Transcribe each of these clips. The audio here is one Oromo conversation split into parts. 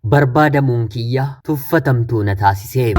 Barbaadamuun kiyya tuffatamtuu na taasise.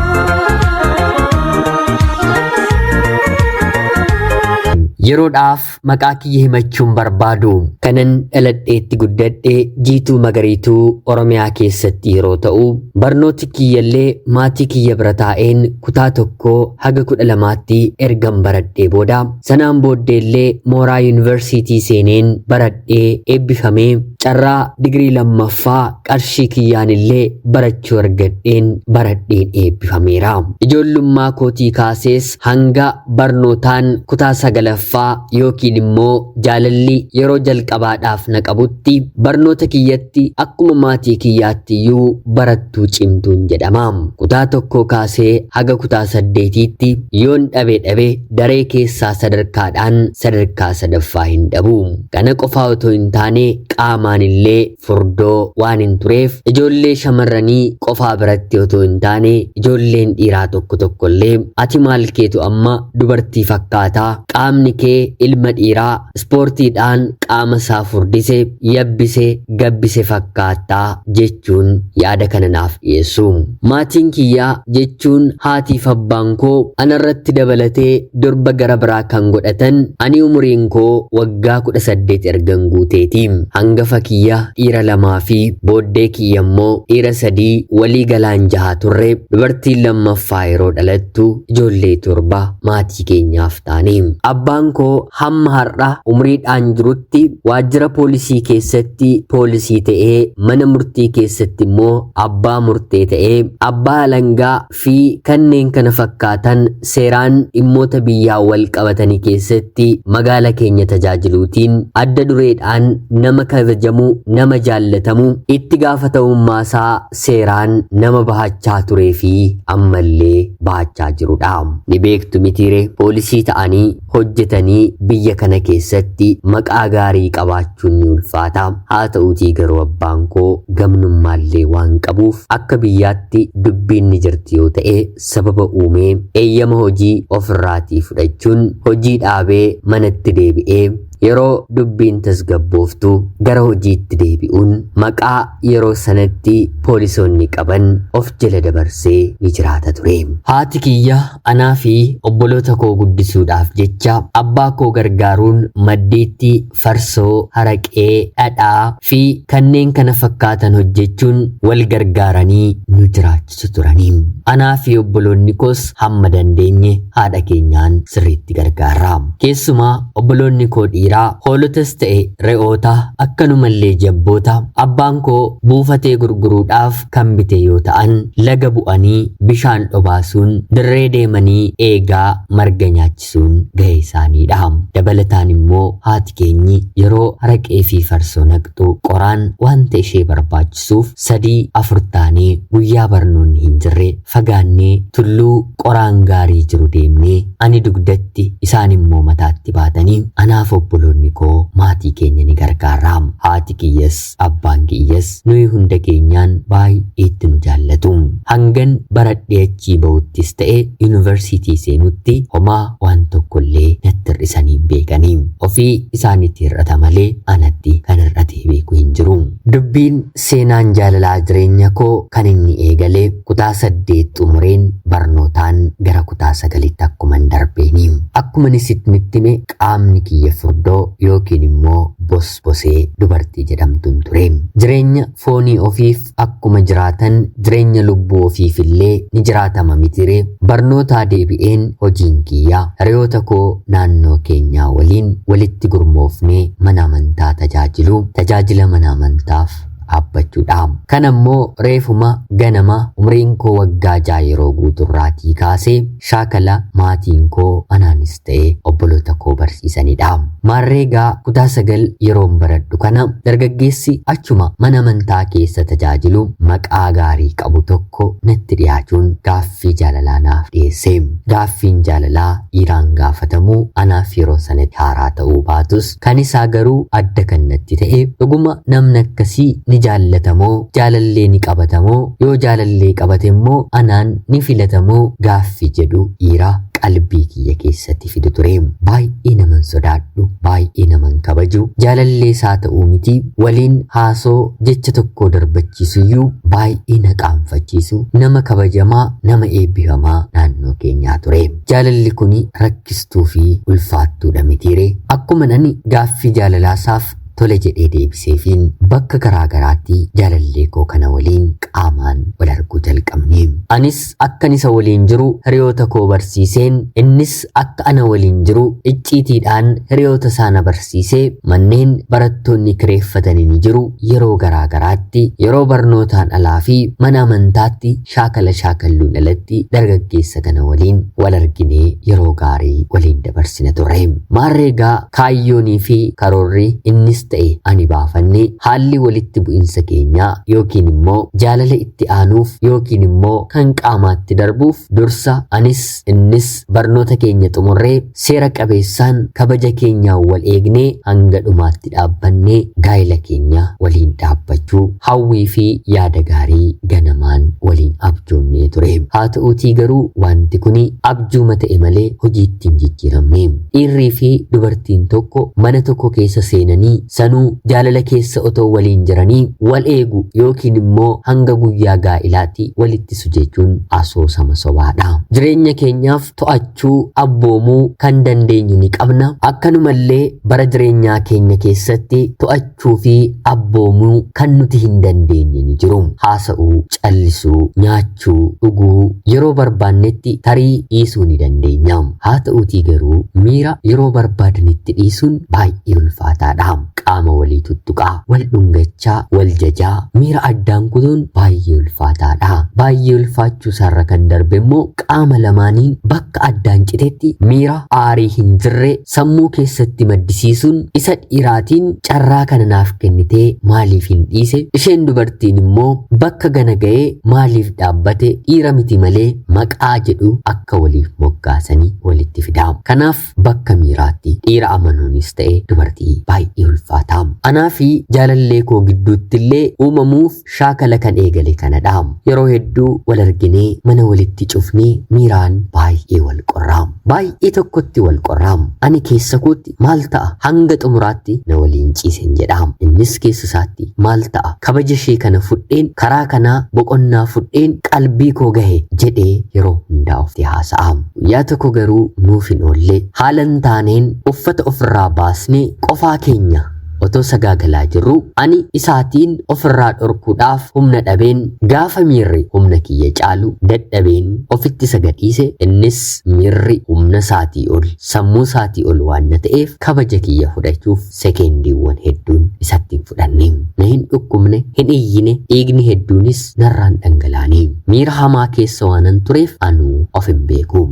Yeroodhaaf maqaa kiyya himachuun barbaadu. Kanan dhaladheetti guddadhe Jiituu Magariituu Oromiyaa keessatti yeroo ta'u, barnooti kiyyallee maatii kiyya bira taa'een kutaa 1 haga 12tti ergan baradhee booda, sanaan booddeellee mooraa yuunivarsiitii seeneen baradhee eebbifamee carraa digirii lammaffaa qarshii kiyyaanillee barachuu argadheen baradheen eebbifameera. Ijoollummaa kootii kaasees hanga barnootaan kutaa 9ffaa yookiin immoo jaalalli yeroo jalqabaadhaaf na qabutti barnoota kiyyatti akkuma maatii kiyyaatti iyyuu barattuu cimtuun jedhama. Kutaa 1 kaasee haga kutaa 8tti yoon dhabe dhabe daree keessaa sadarkaadhaan sadarkaa 3ffaa hin dhabu. Kana qofaa otoo hin taane qaamaan illee furdoo waan hin tureef ijoollee shamarranii qofaa biratti otoo hin taane ijoolleen dhiiraa tokko tokko illee ati maal keetu amma dubartii fakkaataa, qaamni kee ilma dhiiraa ispoortiidhaan qaama isaa furdise, yabbise, gabbise fakkaattaa jechuun yaada kana naaf dhiyeessu. Maatiin kiyyaa jechuun haatiif abbaan koo anarratti dabalatee durba gara biraa kan godhatan ani umuriin koo waggaa 18 ergan guuteeti. Hangafa kiyya dhiira 2 fi booddee kiyya immoo dhiira 3 walii galaan jaha turre. Dubartiin lammaffaa yeroo dhalattu ijoollee 7 maatii keenyaaf taane. Abbaan koo hamma har'a umriidhaan jirutti waajjira poolisii keessatti poolisii ta'ee, mana murtii keessatti immoo abbaa murtee ta'ee, abbaa alangaa fi kanneen kana fakkaatan seeraan dhimmoota biyyaa wal qabatanii keessatti magaala keenya tajaajiluutiin adda dureedhaan nama kabajamu, nama jaallatamu, itti gaafatamummaa isaa seeraan nama bahachaa turee fi ammallee bahachaa jirudha. Ni beektu mitiire, poolisii ta'anii hojjetanii biyya kana keessatti maqaa gaarii qabaachuun ni ulfaata. Haa ta'uutii garuu abbaan koo gamnummaallee waan qabuuf akka biyyaatti dubbiin ni jirti yoo ta'e sababa uumee eeyyama hojii ofirraatii fudhachuun hojii dhaabee manatti deebi'ee yeroo dubbiin tasgabbooftu gara hojiitti deebi'uun maqaa yeroo sanatti poolisoonni qaban of jala dabarsee ni jiraata ture. Haati kiyya anaa fi obboloota koo guddisuudhaaf jecha abbaa koo gargaaruun maddiitti farsoo, haraqee, dhadhaa fi kanneen kana fakkaatan hojjechuun wal gargaaranii nu jiraachisu turani. Anaa fi obboloonni koos hamma dandeenye haadha keenyaan sirriitti gargaarra. Keessumaa obboloonni koo dhiiraa hoolotas ta'e re'oota akkanumallee jabboota abbaan koo buufatee gurguruudhaaf kan bite yoo ta'an laga bu'anii bishaan dhobaasuun dirree deemanii eegaa marga nyaachisuun gahee isaaniidha. Dabalataan immoo haati keenyi yeroo haraqee fi farsoo naqxu qoraan wanta ishee barbaachisuuf 3 4 taanee guyyaa barnoonni hin jirre fagaannee tulluu qoraan gaarii jiru deemnee ani dugdatti isaan immoo mataatti baatanii anaaf obboloonni koo maatii keenya ni gargaarra. Haati kiyyas abbaan kiyyas nuyi hunda keenyaan baay'eetti nu jaallatu. Hangan baradhee achii ba'uttis ta'e yuunivarsiitii seenutti homaa waan tokkollee natti hir'isanii hin beekani. Ofii isaanitti hir'ata malee anatti kan hir'atee beeku hin jiru. Dubbiin seenaan jaalalaa jireenya koo kan inni eegale kutaa 8 xumureen barnootaan gara kutaa 9tti akkuman darbeeni. Akkuman isinitti hime qaamni kiyya furdoo yookiin immoo bosbosee dubartii jedhamtuun ture. Jireenya foonii ofiif akkuma jiraatan jireenya lubbuu ofiif illee ni jiraatama mitire. Barnootaa deebi'een hojiin kiyya hiriyoota koo naannoo keenyaa waliin walitti gurmoofnee mana amantaa tajaajilu, tajaajila mana amantaaf dhaabbachuudha. Kana immoo reefuma ganama umriin koo waggaa 6 yeroo guuturraatii kaasee shaakala maatiin koo anaanis ta'e obboloota koo barsiisanidha. Maarree egaa kutaa 9 yeroon baradhu kana dargaggeessi achuma mana amantaa keessa tajaajilu maqaa gaarii qabu tokko natti dhiyaachuun gaaffii jaalalaa naaf dhiyeesse. Gaaffiin jaalalaa dhiiraan gaafatamu anaaf yeroo sanatti haaraa ta'uu baatus kan isaa garuu adda kan natti ta'e dhuguma namni akkasii ni jaallata. argatamoo, jaalallee ni qabatamoo, yoo jaalallee qabate immoo anaan ni filatamoo gaaffii jedhu dhiira qalbii kiyya keessatti fidu ture. Baay'ee naman sodaadhu, baay'ee naman kabaju, jaalallee isaa ta'uu miti waliin haasoo jecha tokko darbachiisuyyuu baay'ee na qaanfachiisu, nama kabajamaa, nama eebbifamaa naannoo keenyaa ture. Jaalalli kun rakkistuu fi ulfaattuudha mitiire. Akkuma nani gaaffii jaalalaasaaf tole jedhee deebiseefiin bakka garaa garaatti jaalallee koo kana waliin qaamaan wal arguu jalqabne. Anis akkan isa waliin jiru hiriyoota koo barsiiseen, innis akka ana waliin jiru icciitiidhaan hiriyoota isaa na barsiisee, manneen barattoonni kireeffatanii ni jiru yeroo garaa garaatti, yeroo barnootaan alaa fi mana amantaatti shaakala shaakalluun alatti dargaggeessa kana waliin wal arginee yeroo gaarii waliin dabarsina turre. Maarreegaa kaayyoonii fi karoorri innis ta'e ani baafanne haalli walitti bu'insa keenyaa yookiin immoo jaalala itti aanuuf yookiin immoo kan qaamaatti darbuuf dursa anis innis barnoota keenya xumurree seera qabeessaan kabaja keenyaan wal eegnee hanga dhumaatti dhaabbannee gaa'ela keenya waliin dhaabbachuu hawwii fi yaada gaarii ganamaan waliin abjoonnee ture. Haa ta'uutii garuu wanti kun abjuuma ta'e malee hojiitti hin jijjiiramne. Dhiirrii fi dubartiin tokko mana tokko keessa seenanii sanuu jaalala keessa otoo waliin jiranii wal eegu yookiin immoo hanga guyyaa gaa'ilaatti walitti jechuun asoosama sobaadha. Jireenya keenyaaf to'achuu, abboomuu kan dandeenyu ni qabna. Akkanumallee bara jireenyaa keenya keessatti to'achuu fi abboomuu kan nuti hin dandeenye ni jiru. Haasa'uu, callisuu, nyaachuu, dhuguu yeroo barbaannetti tarii dhiisuu ni dandeenya. Haa ta'uutii garuu miira yeroo barbaadanitti dhiisuun baay'ee ulfaataadha. Qaama walii tuttuqaa, wal dhungachaa, wal jajaa miira addaan kutuun baay'ee ulfaataadha. Baay'ee ulfaachuu isaarra kan darbe immoo qaama lamaaniin bakka addaan citetti miira aarii hin jirre sammuu keessatti maddisiisuun isa dhiiraatiin carraa kana naaf kennitee maaliif hin dhiise, isheen dubartiin immoo bakka gana ga'ee maaliif dhaabbate, dhiira miti malee maqaa jedhu akka waliif moggaasanii walitti fidaa. Kanaaf bakka miiraatti dhiira amanuunis ta'e dubartii baay'ee ulfaata. Anaa fi jaalallee koo gidduutti illee uumamuuf shaakala kan eegale kanadha. Yeroo hedduu wal arginee mana walitti cufnee miiraan baay'ee wal qorraam. Baay'ee tokkotti wal qorraam. Ani keessa kootti maal ta'a hanga xumuraatti na waliin ciisen jedha. Innis keessa isaatti maal ta'a kabaja ishee kana fudheen karaa kanaa boqonnaa fudheen qalbii koo gahe jedhee yeroo hundaa ofitti haasa'a. Guyyaa tokko garuu nuuf hin oolle, haala hin taaneen uffata ofirraa baasnee qofaa keenya otoo sagaagalaa jirru ani isaatiin ofirraa dhorkuudhaaf humna dhabeen gaafa miirri humna kiyya caalu dadhabeen ofitti isa gadhiise, innis miirri humna isaatii ol sammuu isaatii ol waan na ta'eef kabaja kiyya fudhachuuf sekendiiwwan hedduun isatti hin fudhanne. Na hin dhukkubne, hin iyyine, dhiigni hedduunis narraan dhangalaane. Miira hamaa keessa waanan tureef anuu of hin beeku.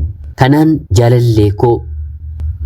Kanaan jaalallee koo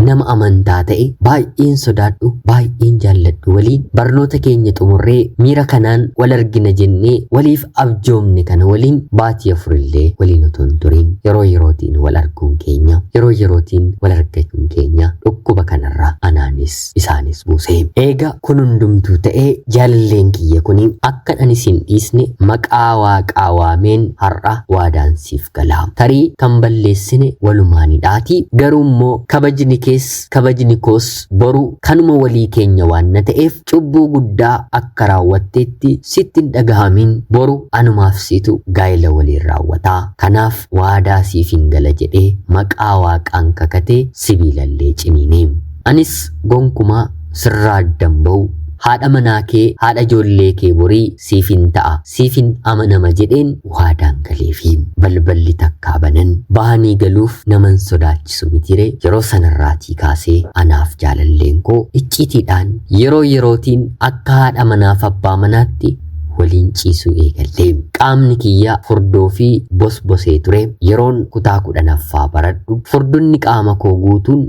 nama amantaa ta'e baay'een sodaadhu, baay'een jaalladhu waliin barnoota keenya xumurree miira kanaan wal argina jennee waliif abjoomne kana waliin baatii afurillee waliin otoo hin turin yeroo yerootiin wal arguun keenya, yeroo yerootiin wal argachuun keenya dhukkuba kanarra anaanis isaanis buuse. Eega kun hundumtuu ta'ee jaalalleen kiyya kun akka ani sin dhiisne maqaa waaqaa waameen har'a waadaan siif gala. Tarii kan balleessine walumaanidhaati, garuu immoo kabajni kees kabajni koos boru kanuma walii keenya waan na ta'eef cubbuu guddaa akka raawwatteetti sitti hin dhagahamin, boru anumaaf situ gaa'ela waliin raawwataa. Kanaaf waadaa siif hin gala jedhee maqaa waaqaan kakatee sibiilallee ciniine. Anis gonkumaa sirraa addan ba'u, haadha manaa kee, haadha ijoollee kee borii siif hin ta'a, siif hin amanama jedheen waadaan galeefi. Balballi takkaa banan bahanii galuuf naman sodaachisu mitire. Yeroo sanarraatii kaasee anaaf jaalalleen koo icciitiidhaan yeroo yerootiin akka haadha manaaf abbaa manaatti waliin ciisuu eegalle. Qaamni kiyya furdoo fi bosbosee ture. Yeroon kutaa 10ffaa baradhu furdunni qaama koo guutuun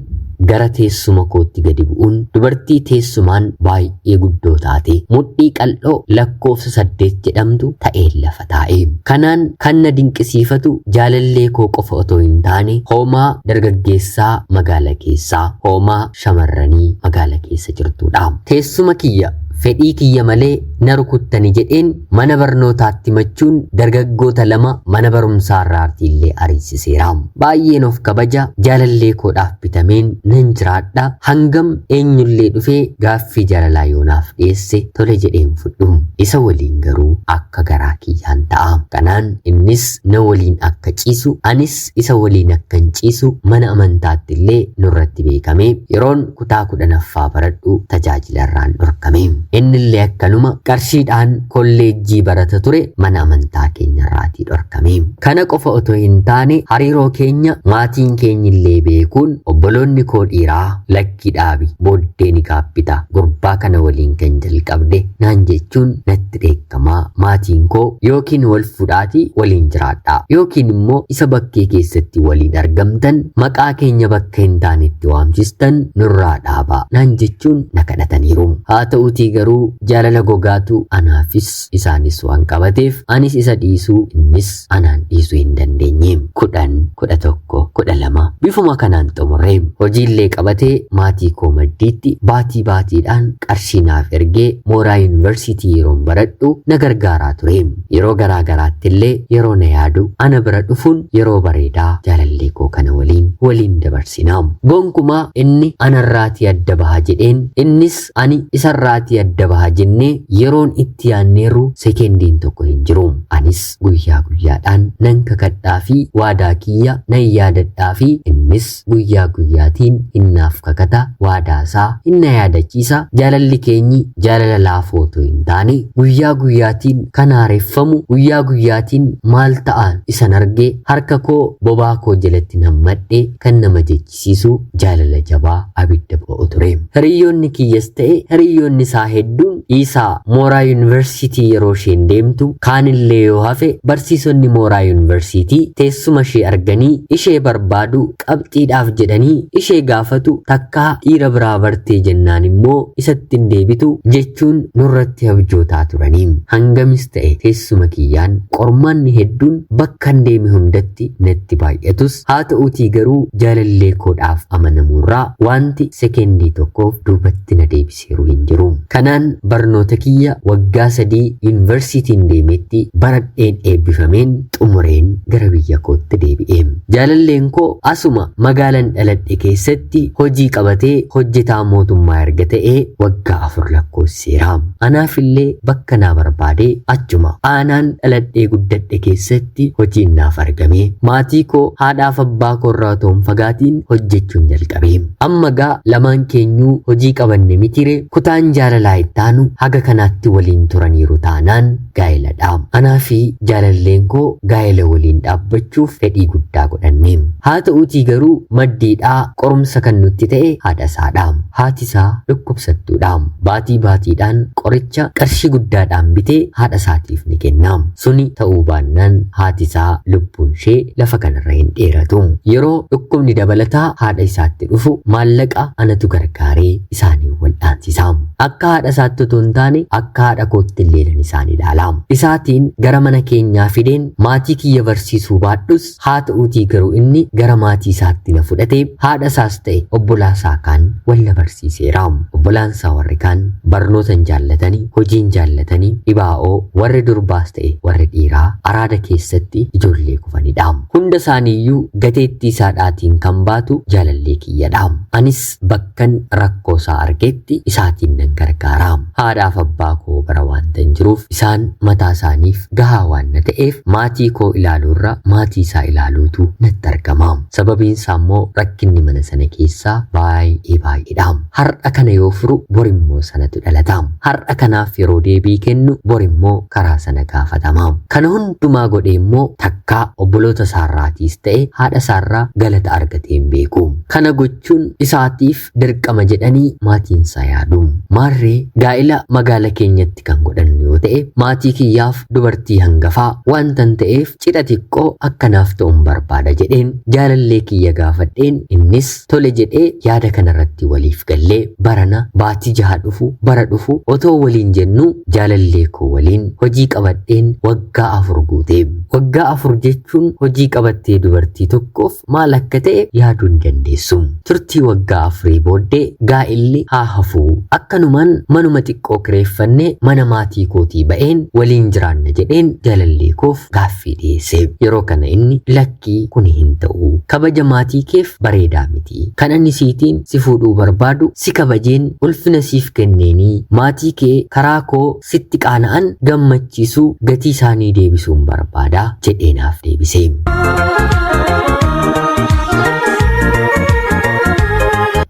gara teessuma kootti gadi bu'uun dubartii teessumaan baay'ee guddoo taate mudhii qal'oo lakkoofsa 8 jedhamtu ta'een lafa taa'e. Kanaan kan na dinqisiifatu jaalallee koo qofa otoo hin taane hoomaa dargaggeessaa magaala keessaa, hoomaa shamarranii magaala keessa jirtudha. Teessuma kiyya Fedhii kiyya malee na rukuttani jedheen mana barnootaatti machuun dargaggoota 2 mana barumsaa irraatiillee ariisiseera. Baay'een of kabaja, jaalallee koodhaaf bitameen nan jiraadha. Hangam eenyullee dhufee gaaffii jaalalaa yoonaaf dhiyeesse tole jedheen fudhu. Isa waliin garuu akka garaa kiyyaan ta'a. Kanaan innis na waliin akka ciisu, anis isa waliin akkan ciisu mana amantaatti illee nurratti beekame. Yeroon kutaa 10ffaa baradhu tajaajila irraan dhorkame. Innillee akkanuma qarshiidhaan kolleejjii barata ture mana amantaa keenya irraatii dhorkame. Kana qofa otoo hin taane hariiroo keenya maatiin keenyillee beekuun obboloonni koo dhiiraa lakki dhaabi booddee ni gaabbita gurbaa kana waliin kan jalqabde naan jechuun natti dheekkamaa maatiin koo yookiin wal fuudhaatii waliin jiraadhaa yookiin immoo isa bakkee keessatti waliin argamtan maqaa keenya bakka hin taanetti waamsistan nurraa dhaabaa naan jechuun na kadhataniiru. Haa ta'uutii garuu jaalala gogaatu anaafis isaanis waan qabateef anis isa dhiisuu innis anaan dhiisuu hin dandeenye. 10, 11, 12 bifuma kanaan xumurre. Hojiillee qabatee maatii koo maddiitti baatii baatiidhaan qarshii naaf ergee mooraa yuunivarsiitii yeroon baradhu na gargaaraa ture. Yeroo garaa garaatti illee yeroo na yaadu ana bira dhufuun yeroo bareedaa jaalallee koo kana waliin waliin dabarsina. Gonkumaa inni anarraatii adda baha jedheen innis ani isarraatii adda baha jennee yeroon itti yaanneerru sekendiin tokko hin jiru. Anis guyyaa guyyaadhaan nan kakadhaa fi waadaa kiyya nan yaadadhaa fi innis guyyaa guyyaatiin innaaf kakata waadaasaa inna yaadachiisa. Jaalalli keenyi jaalala laafoo otoo hin taane guyyaa guyyaatiin kan haareffamu, guyyaa guyyaatiin maal ta'aan isan argee harka koo bobaa koo jalatti nammadhe kan nama jechisiisu jaalala jabaa abidda ba'u ture. Hiriyyoonni kiyyas ta'e hiriyyoonni isaa hedduun dhiisaa mooraa yuunivarsiitii yeroo isheen deemtu kaanillee yoo hafe barsiisonni mooraa yuunivarsiitii teessuma ishee arganii ishee barbaadu qabxiidhaaf jedhanii ishee gaafatu, takkaa dhiira biraa bartee jennaan immoo isatti hin deebitu jechuun nurratti abjootaa turanii. Hangamis ta'e teessuma kiyyaan qormaanni hedduun bakkan deeme hundatti natti baay'atus haa ta'uutii garuu jaalallee koodhaaf amanamuurraa wanti sekendii tokkoof duubatti na deebiseeru hin jiru. Kanaan barnoota kiyya waggaa 3 yuunivarsiitiin deemetti baradheen eebbifameen xumureen gara biyya kootti deebi'e. Jaalalleen koo asuma magaalan dhaladhe keessatti hojii qabatee hojjetaa mootummaa erga ta'ee waggaa 4 lakkoofsiseera. Anaafillee bakka naa barbaadee achuma aanaan dhaladhee guddadhe keessatti hojiin naaf argame. Maatii koo haadhaaf abbaa koo irraa otoo hin fagaatiin hojjechuun jalqabe. Amma gaa lamaan keenyuu hojii qabanne mitire kutaan jaalalaa ittaanu haga kanaatti waliin turaniiru taanaan gaa'iladha. Anaa fi jaalalleen koo gaa'ela waliin dhaabbachuuf fedhii guddaa godhanne. Haa ta'uutii garuu maddiidhaa qorumsa kan nutti ta'e haadha isaadha. Haati isaa dhukkubsattuudha. Baatii baatiidhaan qoricha qarshii guddaadhaan bitee haadha isaatiif ni kenna. Suni ta'uu baannaan haati isaa lubbuun ishee lafa kanarra hin dheeratu. Yeroo dhukkubni dabalataa haadha isaatti dhufu maallaqa anatu gargaaree isaanii wal'aansisa. Akka haadha isaatti otoo hin taane akka haadha kootti illee nan isaan ilaala. Isaatiin gara mana keenyaa fideen maatii kiyya barsiisuu baadhus haa ta'uutii garuu inni gara maatii isaatti na fudhate haadha isaas ta'e obbolaa isaa kaan wal na barsiiseera. Obbolaan isaa warri kaan barnoota hin jaallatanii, hojii hin jaallatanii, dhibaa'oo warri durbaas ta'e warri dhiiraa araada keessatti ijoollee kufanidha. Hunda isaaniiyyuu gateettii isaadhaatiin kan baatu jaalallee kiyyadha. Anis bakkan rakkoo isaa argetti isaatiin nan gargaara. Haadhaaf abbaa koo bara waanta hin jiruuf isaan mataa isaaniif gahaa waan na ta'eef maatii koo ilaaluurra maatii isaa ilaaluutu natti argama. Sababiin isaa immoo rakkinni mana sana keessaa baay'ee baay'eedha. Har'a kana yoo furu borimmoo sanatu dhalata. Har'a kanaaf yeroo deebii kennu borimmoo karaa sana gaafatama. Kana hundumaa godhee immoo takkaa obboloota isaarraatiis ta'e haadha isaarraa galata argatee hin beeku. Kana gochuun isaatiif dirqama jedhanii maatiin isaa yaadu. Maarree gaa'ila magaala keenyatti kan godhannu yoo ta'e maatii kiyyaaf dubartii hangafaa waantan ta'eef cidha xiqqoo akkanaaf ta'uun barbaada jedheen jaalallee kiyya gaafadheen innis tole jedhee yaada kanarratti waliif gallee barana baatii 6 dhufu bara dhufu otoo waliin jennuu jaalallee koo waliin hojii qabadheen waggaa 4 guute. Waggaa 4 jechuun hojii qabattee dubartii tokkoof maal akka ta'e yaaduu hin dandeessu. Turtii waggaa 4 booddee gaa'illi haa hafuu, akkanumaan manuma xiqqoo kireeffannee mana maatii kootii ba'een waliin jiraanna jedheen jaalallee koof gaaffii dhiyeesse. Yeroo kana inni lakkii kuni hin ta'u, kabaja maatii keef bareedaa miti. Kan ani siitiin si fuudhuu barbaadu si kabajeen ulfina siif kenneenii maatii kee karaa koo sitti qaana'an gammachiisuu gatii isaanii deebisuun barbaada jedhee naaf deebise.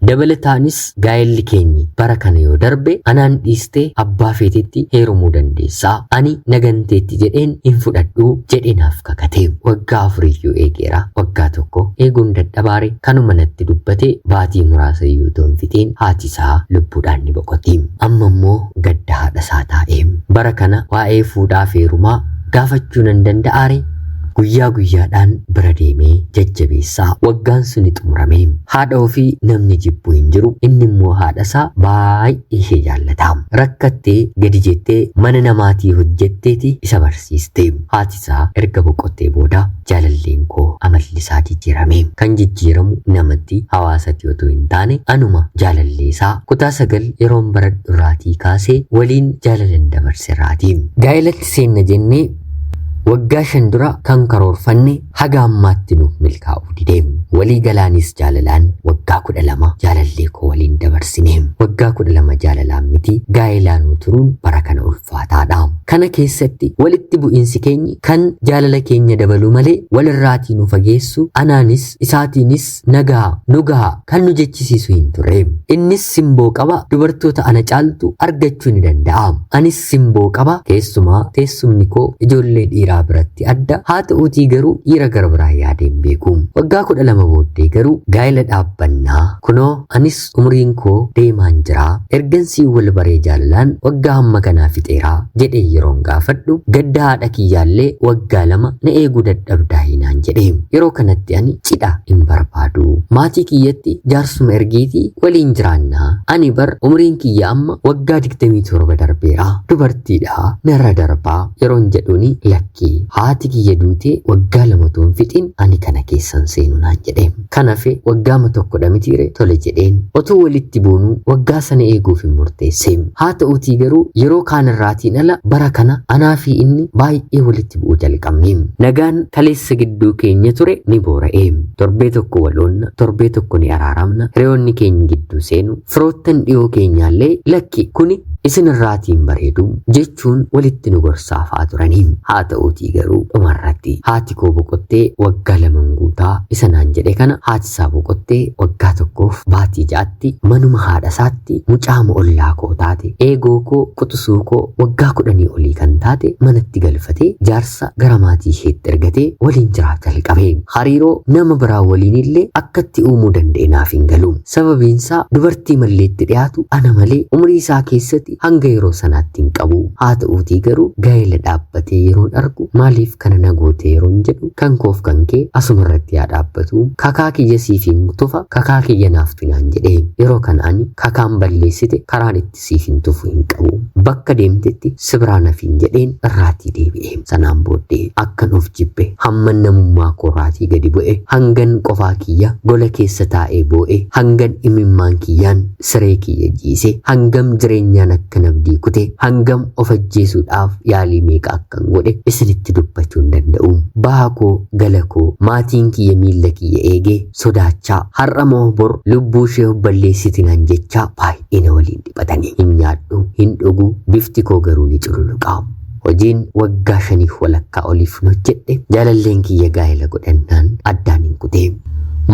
Dabalataanis gaa'elli keenyi bara kana yoo darbe anaan dhiistee abbaa feetetti heerumuu dandeessaa, ani naganteetti jedheen hin fudhadhuu jedhee naaf kakate. Waggaa 4 eegeera, waggaa 1 eeguun dadhabaare. Kanuma natti dubbate baatii muraasa iyyuu otoo hin fixiin haati isaa lubbuudhaan ni boqotti. Amma immoo gadda haadha isaa taa'e. Bara kana waa'ee fuudhaa fi heerumaa gaafachuu nan danda'aare? Guyyaa guyyaadhaan bira deemee jajjabeessaa waggaan suni xumurame. Haadha ofii namni jibbu hin jiru, inni immoo haadha isaa baay'ee ishee jaallata. Rakkattee gadi jettee mana namaatii hojjetteeti isa barsiiste. Haati isaa erga boqottee booda jaalalleen koo amalli isaa jijjiirame. Kan jijjiiramu namatti hawaasatti otoo hin taane anuma jaalallee isaa kutaa 9 yeroon baradhu irraatii kaasee waliin jaalalan dabarse irraati. Gaa'elatti seenna jennee waggaa 5 dura kan karoorfanne haga ammaatti nuuf milkaa'uu dide. Walii galaanis jaalalaan waggaa 12 jaalallee koo waliin dabarsine. Waggaa 12 jaalalaan miti gaa'elaanuu turuun bara kana ulfaataadha. Kana keessatti walitti bu'iinsi keenyi kan jaalala keenya dabaluu malee walirraatii nu fageessu, anaanis isaatiinis nagaa nu gaha kan nu jechisiisu hin turre. Innis simboo qaba, dubartoota ana caaltu argachuu ni danda'a. Anis simboo qaba, keessumaa teessumni koo ijoollee dhiiraa biratti adda, haa ta'uutii garuu dhiira gara biraa yaadee hin beeku. Waggaa 12 booddee garuu gaa'ela dhaabbannaa, kunoo anis umriin koo deemaan jira, ergansii wal baree jaalalaan waggaa hamma kanaa fixeeraa jedhee yeroon gaafadhu gadda haadha kiyyaallee waggaa 2 na eeguu dadhabdaa hinaan jedhe. Yeroo kanatti ani cidha hin barbaadu. Maatii kiyyatti jaarsuma ergiitii waliin jiraannaa. Ani bar umriin kiyya amma waggaa 27 darbeera. Dubartiidha narra darbaa yeroon jedhuuni lakkii haati kiyya duutee waggaa 2 otoo hin fixin ani kana keessan seenu naan jedhe. Kanafe waggaama tokkodha mitiire tole jedheen. Otoo walitti buunuu waggaa sana eeguuf hin murteesse. Haa ta'uutii garuu yeroo kaanirraatiin ala bara kana anaa fi inni baay'ee walitti bu'uu jalqabne. Nagaan kaleessa gidduu keenya ture ni boora'e. Torbee tokko waloonna, torbee tokko ni araaramna, hiriyoonni keenya gidduu seenu, firoottan dhiyoo keenyaallee lakki kuni isinirraatiin bareedu jechuun walitti nu gorsaafaa turanii. Haa ta'uutii garuu dhumarratti haati koo boqottee waggaa 2 guutaa isa naan jedhe kana haati isaa boqottee waggaa 1 baatii 6tti manuma haadha isaatti mucaama ollaa koo taate eegoo koo quxisuu koo waggaa 10 olii kan taate manatti galfatee jaarsa gara maatii isheetti ergatee waliin jiraata jalqabe. Hariiroo nama biraa waliin illee akkatti uumuu danda'e naaf hin galu. Sababiinsaa dubartii malleetti dhiyaatu ana malee umrii isaa keessatti hanga yeroo sanaatti hin qabu. Haa ta'uutii garuu gaa'ela dhaabbatee yeroon argu maaliif kana na goote yeroon jedhu kan koof kan kee asuma irratti haa dhaabbatu, kakaa kiyya siif hin tufa, kakaa kiyya naaf finaan jedhe. Yeroo kana ani kakaan balleessite karaan itti siif hin tufu hin qabu, bakka deemtetti si biraa nafiin jedheen irraatii deebi'e. Sanaan booddee akkan of jibbe, hamman namummaa kooraatii gadi bu'e, hangan qofaa kiyya gola keessa taa'ee boo'e, hangan imimmaan kiyyaan siree kiyya jiise, hangam jireenyaan akkan abdii kute, hangam of ajjeesuudhaaf yaalii meeqa akkan godhe isinitti dubbachuu hin danda'u. Baha koo gala koo maatiin kiyya miilla kiyya eegee sodaachaa har'a moo bor lubbuu ishee of balleessitinaan jechaa baay'ee na waliin dhiphatanii. Hin nyaadhu, hin dhugu, bifti koo garuu ni cululuqa. Hojiin waggaa 5 walakkaa oliif hojjedhe jaalalleen kiyya gaa'ela godhannaan addaan hin kute.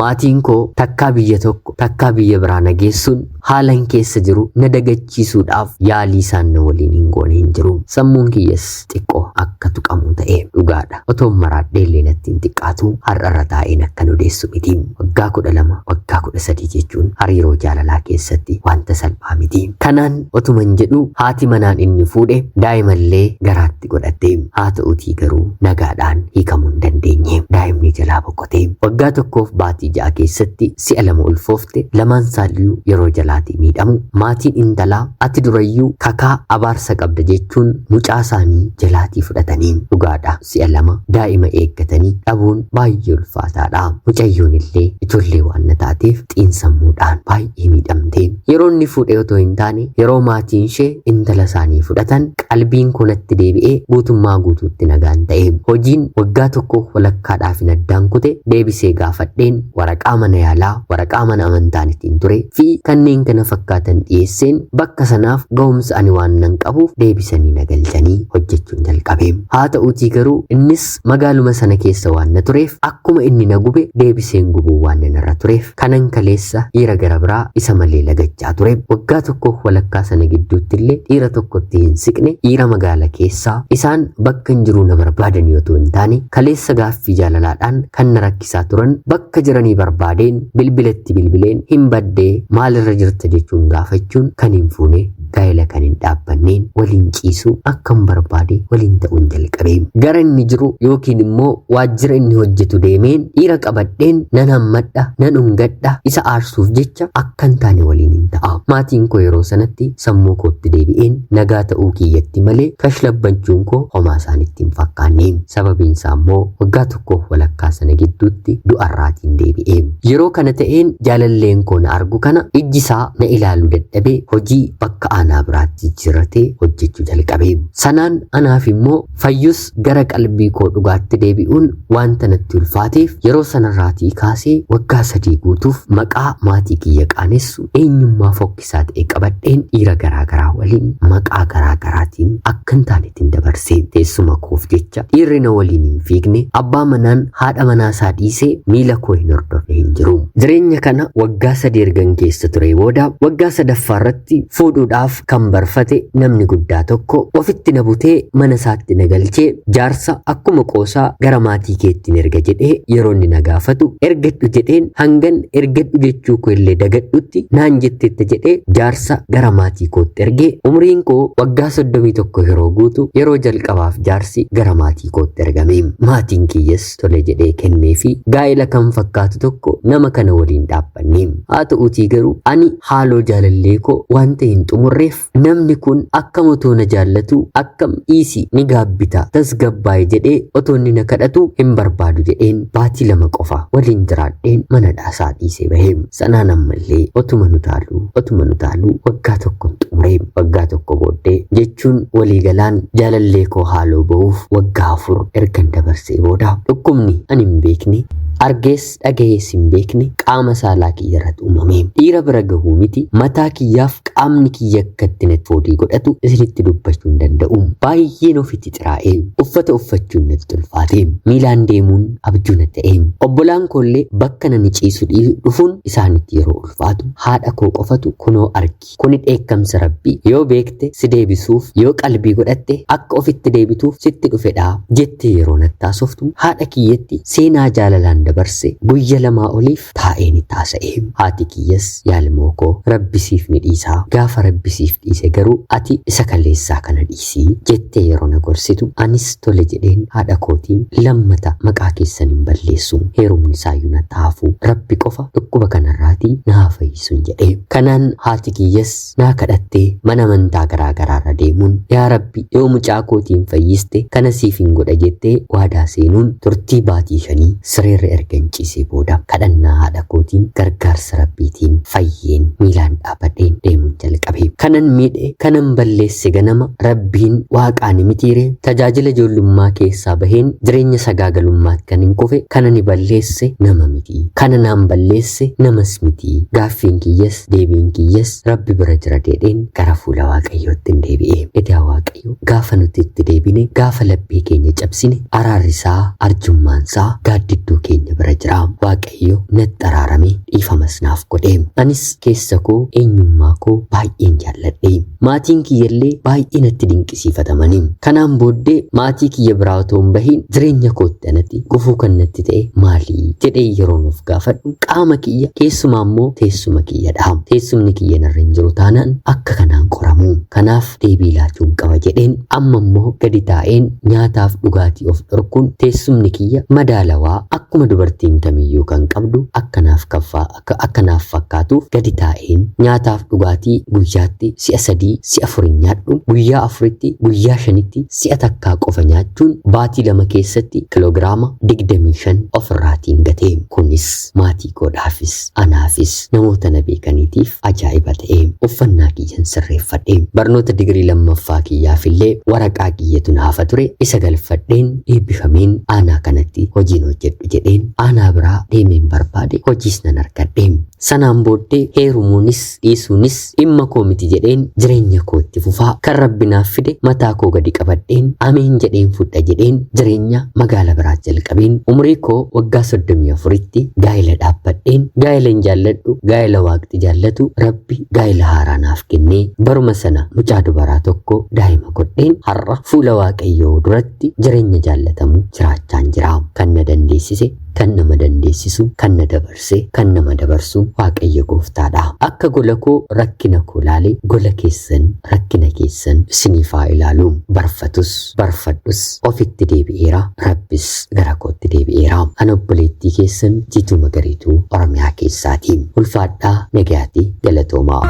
Maatiin koo takkaa biyya tokko takkaa biyya biraa na geessuun haalan keessa jiru na dagachiisuudhaaf yaalii isaan na waliin hin goone hin jiru. Sammuun kiyyas xiqqoo akka tuqamu ta'e dhugaadha. Otoon maraadhee illee natti hin xiqqaatu, har'arra taa'een akkan odeessu miti. Waggaa 12 waggaa 13 jechuun hariiroo jaalalaa keessatti wanta salphaa miti. Kanaan otuman jedhu haati manaan inni fuudhe daa'imallee garaatti godhatte. Haa ta'uutii garuu nagaadhaan hiikamuu hin dandeenye. Daa'imni inni jalaa boqote. Waggaa tokkoof baatii 6 keessatti si'a 2 ulfoofte, lamaan saaliyyuu yeroo jalaatii miidhamu. Maatiin intalaa ati durayyuu kakaa abaarsa qabda jechuun mucaa isaanii jalaatii fudhatanii. Dhugaadha, si'a 2 daa'ima eeggatanii dhabuun baay'ee ulfaataadha. Mucayyoon illee ijoollee waan na taateef xiinsammuudhaan baay'ee miidhamte. Yeroo inni fuudhe otoo hin taane yeroo maatiin ishee intala isaanii fudhatan qalbiin koo natti deebi'ee guutummaa guutuutti nagaan ta'e. Hojiin waggaa tokko walakkaadhaaf hin addaan kute deebisee gaafadheen waraqaa mana yaalaa, waraqaa mana amantaan ittiin ture fi kanneen kana fakkaatan dhiyeesseen bakka sanaaf ga'umsa ani waan nan qabuuf deebisanii na galchanii hojjechuun jalqabe. Haa ta'uutii garuu innis magaaluma sana keessa waan na tureef akkuma inni na gube deebiseen gubuu waan narra tureef kanan kaleessa dhiira gara biraa isa malee lagachaa ture. Waggaa tokko walakkaa sana gidduutti illee dhiira tokkotti hin siqne, dhiira magaala keessaa isaan bakka hin jiruu na barbaadan yoo hin taane kaleessa gaaffii jaalalaadhaan kan na rakkisaa turan bakka jiranii barbaadeen bilbilatti bilbileen hin baddee maalirra jirta jechuun gaafachuun kan hin fuune, gaa'ela kan hin dhaabbanneen waliin ciisuu akkam barbaade waliin ta'uun jalqabe. Gara inni jiru yookiin immoo waajjira inni hojjetu deemeen dhiira qabadheen nan hammadha, nan dhungadha, isa aarsuuf jecha akka hin taane waliin hin ta'a. Maatiin koo yeroo sanatti sammuu kootti deebi'een nagaa ta'uu kiyyatti malee kashlabbachuun koo homaa isaanitti hin fakkaanne. Sababiin isaa immoo waggaa tokkoof walakkaa sana gidduutti du'arraatiin deebi'e. Yeroo kana ta'een jaalalleen koo na argu kana ijji isaa na ilaaluu dadhabee hojii bakka aanaa biraatti jijjiirratee hojjechuu jalqabe. Sanaan anaaf immoo fayyus gara qalbii koo dhugaatti deebi'uun wanta natti ulfaateef yeroo sanarraatii kaasee waggaa 3 guutuuf maqaa maatii kiyya qaanessu eenyummaa fokkisaa ta'e qabadheen dhiira garaa garaa waliin maqaa garaa garaatiin akka hin taanetti dabarse. Teessuma koof jecha dhiirri na waliin hin fiigne, abbaa manaan haadha manaa isaa dhiisee miila koo hin hordofne hin jiru. Jireenya kana waggaa 3 ergan keessa ture booda waggaa 3ffaa irratti fuudhuudhaaf kan barfate namni guddaa tokko ofitti na butee mana isaatti na galchee jaarsa akkuma qoosaa gara maatii keettiin erga jedhee yeroo inni na gaafatu ergadhu jedheen hangan ergadhu jechuu koo illee dagadhutti naan jetteetta jedhee jaarsa gara maatii kootti ergee umriin koo waggaa 31 yeroo guutu yeroo jalqabaaf jaarsi gara maatii kootti ergame. Maatiin kiyyas tole jedhee kennee fi gaa'ela kan fakkaatu tokko nama kana waliin dhaabbanne. Haa ta'uutii garuu ani haaloo jaalallee koo wanta hin xumurreef namni kun akkam otoo na jaallatu akkam dhiisi ni gaabbita tasgabbaa'e jedhee otoo inni na kadhatu hin barbaadu jedheen baatii 2 qofa waliin jiraadheen mana dhaasaa dhiisee bahe. Sanaan ammallee otuma nu taaluu waggaa tokko xumure. Waggaa tokko booddee jechuun waliigalaan jaalallee koo haaloo ba'uuf waggaa 4 ergan dabarsee booda dhukkubni ani hin beekne argees dhagayees hin beekne qaama saalaa kiyya irratti uumame. Dhiira bira gahuu miti mataa kiyyaaf qaamni kiyya akkatti natti foolii godhatu isinitti dubbachuu hin danda'u. Baay'een ofitti xiraa'e, uffata uffachuun natti ulfaate, miilaan deemuun abjuu na ta'e. Obbolaan koollee bakka nani ciisu dhufuun isaanitti yeroo ulfaatu haadha koo qofatu kunoo argi. Kuni dheekkamsa rabbii yoo beekte si deebisuuf yoo qalbii godhatte akka ofitti deebituuf sitti dhufedha jettee yeroo natti haasoftu haadha kiyyatti seenaa jaalalaan dabarse guyya 2 oliif taa'een itti haasa'e. Haati kiyyas yaalmoo koo rabbi siif ni dhiisaa, gaafa rabbi siif dhiise garuu ati isa kaleessaa kana dhiisii jettee yeroo na gorsitu anis tole jedheen haadha kootiin lammata maqaa keessan hin balleessu, heerumni isaayyuu natti hafu, rabbi qofa dhukkuba kanarraatii na haa fayyisuun jedhe. Kanaan haati kiyyas naa kadhattee mana amantaa garaa garaarra deemuun yaa rabbi yoo mucaa kootiin fayyiste kana siif hin godha jettee waadaa seenuun turtii baatii 5 sireerra ergan ciisee booda kadhannaa haadha kootiin gargaarsa rabbiitiin fayyeen miilaan dhaabbadheen deemuun jalqabe. Kanan miidhe kanan balleesse ganama rabbiin waaqaan mitiire tajaajila ijoollummaa keessaa baheen jireenya sagaagalummaatti kan hin kufe kana ni balleesse nama miti, kana naan balleesse namas miti, gaaffiin kiyyas deebiin kiyyas rabbi bira jira jedheen gara fuula waaqayyootti hin deebi'e. Edaa waaqayyo gaafa nuti itti deebine, gaafa laphee keenya cabsine araarri isaa, arjummaan isaa gaaddidduu keenya keenya bira jira. Waaqayyo natti araarame, dhiifamas naaf godhe. Anis keessa koo, eenyummaa koo baay'een jaalladhe. Maatiin kiyyallee baay'ee natti dinqisiifatamani. Kanaan booddee maatii kiyya biraa otoo hin bahin jireenya kootti anatti gufuu kan natti ta'e maali jedhee yeroon of gaafadhu, qaama kiyya, keessumaa immoo teessuma kiyyadha. Teessumni kiyya narra hin jiru taanaan akka kanaan qoramu. Kanaaf deebii laachuun qaba jedheen amma immoo gadi taa'een nyaataaf dhugaatii of dhorkuun teessumni kiyya madaalawaa akkuma dubartiin kamiyyuu kan qabdu akkanaaf kaffaa akkanaaf fakkaatuuf gadi taa'een nyaataaf dhugaatii guyyaatti si'a 3, si'a 4 hin nyaadhu, guyyaa 4tti, guyyaa 5tti si'a takkaa qofa nyaachuun baatii 2 keessatti kiloogiraama 25 ofirraatiin gate. Kunis maatii koodhaafis anaafis namoota na beekaniitiif ajaa'iba ta'e. Uffannaa kiyyan sirreeffadhe. Barnoota digirii lammaffaa kiyyaafillee waraqaa kiyyatu na hafa ture, isa galfadheen eebbifameen aanaa kanatti hojiin hojjedhu jedheen aanaa biraa deemeen barbaade, hojiis nan argadhe. Sanaan booddee heerumuunis dhiisuunis dhimma koo miti jedheen jireenya koo itti fufaa, kan Rabbi naaf fide mataa koo gadi qabadheen ameen jedheen fudha jedheen jireenya magaala biraa jalqabeen umurii koo waggaa 34tti gaa'ela dhaabbadheen, gaa'ela hin jaalladhu, gaa'ela waaqti jaallatu, Rabbi gaa'ela haaraa naaf kennee baruma sana mucaa dubaraa tokko daa'ima godheen har'a fuula Waaqayyoo duratti jireenya jaallatamu jiraachaan jira. Kan na dandeessise, kan nama dandeessisu, kan na dabarse, kan nama dabarsu Waaqayyo gooftaadha. Akka gola koo rakkina koo laale gola keessan rakkina keessan isiniif haa ilaalu. Barfatus barfadhus ofitti deebi'eera, Rabbis gara kootti deebi'eera. Ana obboleettii keessan Jiituu Magariituu Oromiyaa keessaati. Ulfaadhaa, nagayaati, galatoomaa.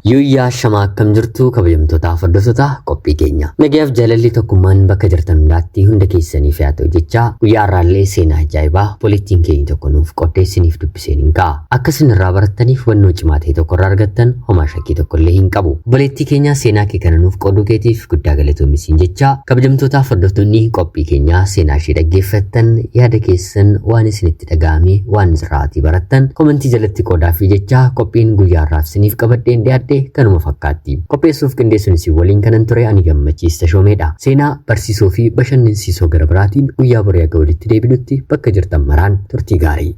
Yuuyyaa shamaa, akkam jirtu kabajamtootaaf hordoftoota qophii keenya? Nagayaaf jaalalli tokkummaan bakka jirtan hundaatti hunda keessaniif haa ta'u jechaa, guyyaa har'aallee seenaa ajaa'ibaa obboleettiin keenya tokko nuuf qoddee isiniif dubbiseen hin ka'a. Akka isin irraa barattaniif hubannoo cimaa ta'e tokko irraa argattan homaa shakkii tokko illee hin qabu. Obboleettii keenya, seenaa kee kana nuuf qooduu keetiif guddaa galatoomi siin jechaa, kabajamtootaaf hordoftoonni qophii keenyaa seenaa ishee dhaggeeffattan yaada keessan, waan isinitti dhaga'ame, waan irraatii barattan komentii jalatti qoodaa fi jechaa, qophiin guyyaa har'aaf isiniif qabadheen dhiyaadhe kanuma fakkaatti. Qopheessuuf qindeessuun isin waliin kanan ture ani Gammachiis Tashoomeedha. Seenaa barsiisoo fi bashannansiisoo gara biraatiin guyyaa borii aga walitti deebinutti bakka jirtan maraan turtii gaarii.